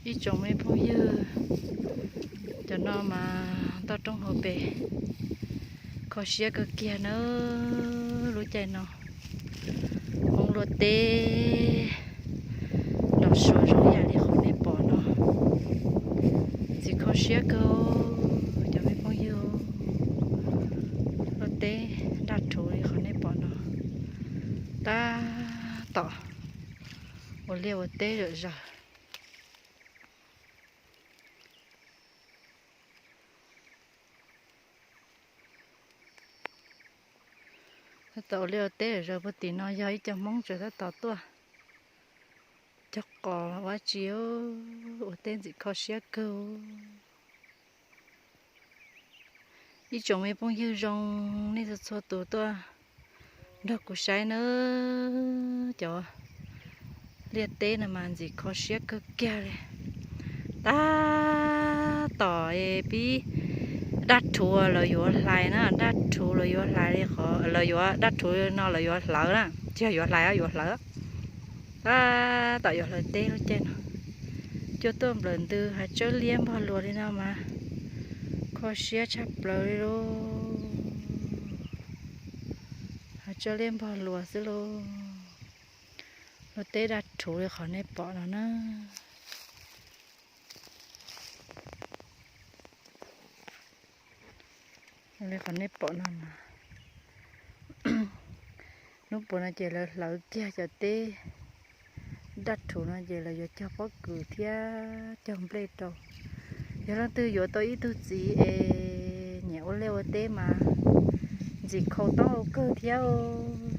Ib tsoom me phooj ywg, cov no mas toj roob hauv pes kho siab kawg kiag na. Lub caij no Hmoob luaj teb nrov suav zoo ib yam li qhov nej pom no. Ntxim kho siab kawg cov me phooj ywg, luaj teb nraj rhuv li qhov nej pom no. Tab tom ua liaj ua teb zom zaws. Tab tom ua liaj ua teb zom zaws. Puag tim no yog ib co Hmoob tseem tab tom tuaj cog qos ua dab tsi, ua teb ntxim kho siab kawg. Ib tsoom me phooj ywg zoo nej txhua txhua tus tuaj nrog kuv saib nawb. Cov liaj teb no mas ntxim kho siab kawg kiag li. Tab tom pib daj rhuv lawv yuav hlais na, daj rhuv lawv yuav hlais li qhov lawv yuav daj rhuv no lawv yuav hlawv na, tsis yog yuav hlais, yuav hlawv. Tab tom yuav hlawv teb lub caij no. Cua tuaj nplawm ntws hav tsawb liab npog luas li no mas kho siab tshaj plaws li lauj. Hav tsawb liab npog luas xwb lauj. Luaj teb daj rhuv li qhov nej pom no na. Li qhov nej pom no mas, hnub puas no ces lawv hlawv kiag cov teb daj rhuv no ces lawv yuav cog pob kws thiab cog nplej rau. Yog leej twg yuav tau ib tug txiv es nyiam ua liaj ua teb mas ntxim kho taub hau kawg thiab os.